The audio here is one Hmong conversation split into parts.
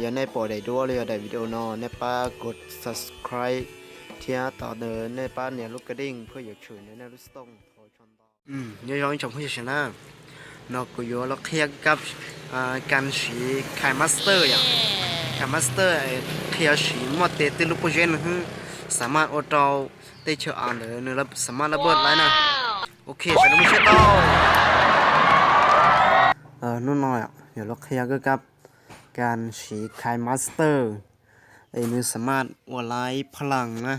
Yog nej pom daim duab los yog daim video no, nej pab kov subscribe thiab tos ntawd nej pab nias lub ka deej phuaj yuav tshwm nej lub xov tooj tau tso ntau. Nyob zoo ib tsoom phooj ywg sawv daws na, no kuv yuav los qhia kab kas siv KineMaster yom. KineMaster qhia siv muaj tes twg lub pob zeb no xwb, xam maj ua rau tej chaw av ntawd nws xam maj lab npawj laib na. Ok, sawv daws mus saib tau. Hnub no yuav los qhia kab kas siv KineMaster es nws xam maj ua laib phaj laas na,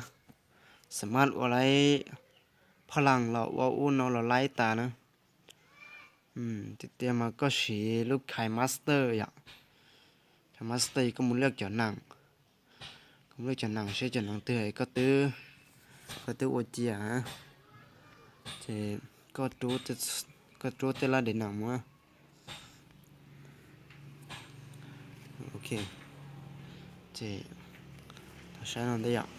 xam maj ua laib phaj laas los ua ub no los laib tas na. Tiag tiag mas koj siv lub KineMaster yom. KineMaster koj mus luaj cov nees, koj mus luaj cov nees seb cov nees twg koj twb, koj twb ua cia, ces koj rub tej lab dev nees mus. Ok, ces saib no ntej yom.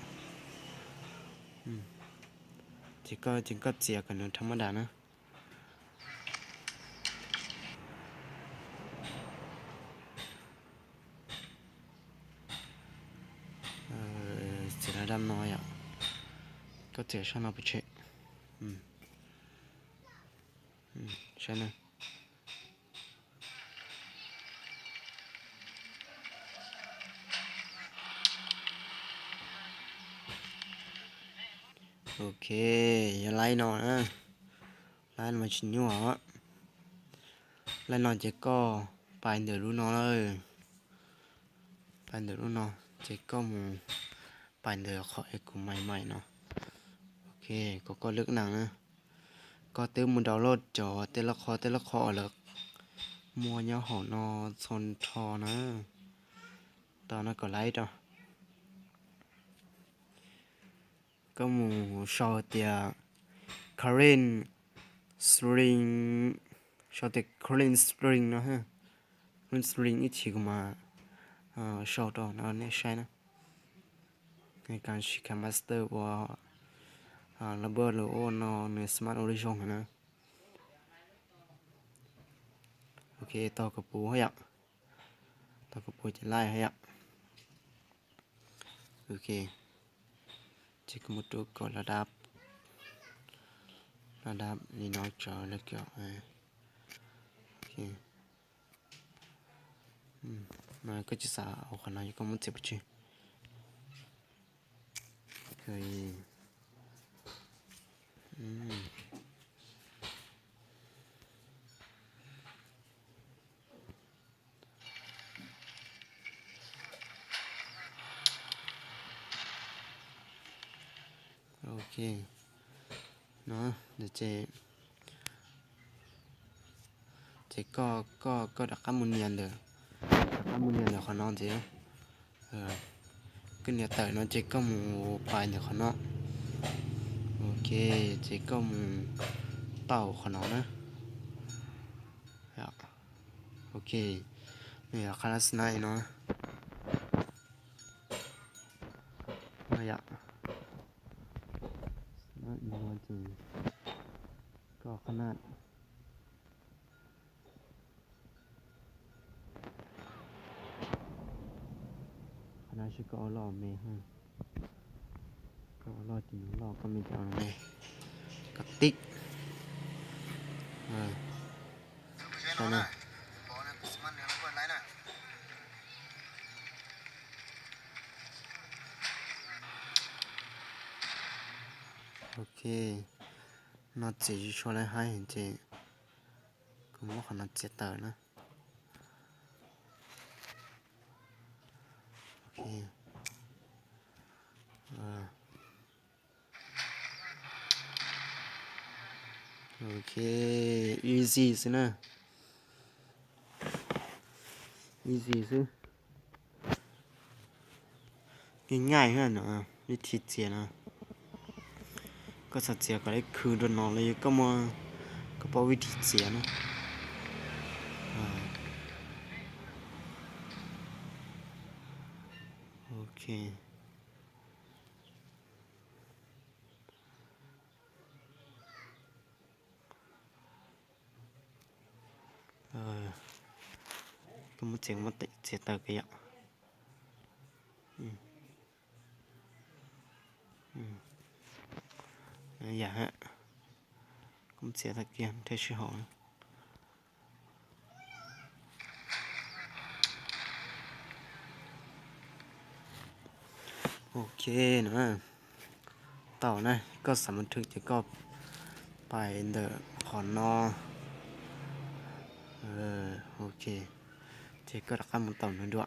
Ces koj, ces koj txiav kom nws tha mab das na. Txiav lab dab no yom. Koj txiav sab no pes tsawg? Saib na. Ok, yog laib no na, laib no mas tsis nyuaj. Laib no ces koj pais ntawm lub no lawm, pais ntawm lub no, ces koj mus pais ntawm qhov es kuv mais mais no. Ok, kom koj lwb nees na. Koj twb mus download cov tej lab qhov tej lab qhov uas lawv muaj nyob hauv no txhua nrho na. Tau no kom laib rau. Koj mus sau tias current string, sau tias current string no, current string ib chim kuv mam sau rau nej saib na. Kas siv KineMaster ua lab npawj los ua no nws xam maj ua zoo na. Ok, tau kom puv yom, tau kom puv ces laib yom. Ok, ces kuv mus rub kom lab dab, lab dab li no tso lawm kom, no koj tsis xav ua qhov no yog koj muab txiav pov tseg. Ok, no ces, ces koj, koj, koj rov qab mus nias ntawm, rov qab mus nias ntawm qhov no ntxiv. Koj nias tawm no ces koj mus pais ntawm qhov no. Ok, ces koj mus taum qhov no na. Ok, nws yog qhab lab snaib no. No yom, no ces koj qhab na, qhov no seb koj ua loj me, koj ua loj ces nws loj, koj me ces nws me, koj tib. Ok, no txiav tsis tshua lawm haib ces kuv muab qhov no txiav tawm na. Ok, easy xwb na. Easy xwb. Nyaj nyaj no, vib thib txiav no. Koj xav txiav kom lawv khwv dua no los yog koj muaj, koj paub vib thib txiav na. Ok. Koj muab txiav, muab txiav tawm kiag yom. Yam, kuv txiav tag kiag thiaj sib haum. Ok na, tau na, koj xav mus thwm ces koj pais ntawm qhov no. Ok, ces koj rov qab mus taum nws dua,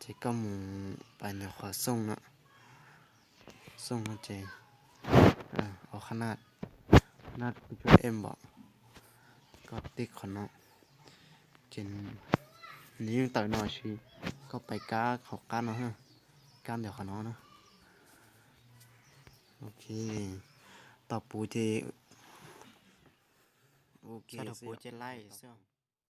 ces koj mus pais ntawm qhov xooj no, xooj no ces, o, qhab naj, qhab naj cuaj em npom, koj tib qhov no, ces nws yeej tawm no sis koj pais kab qhov qab no, kab ntawm qhov no na. Ok, tau puv ces, ok, puv ces laij xwb.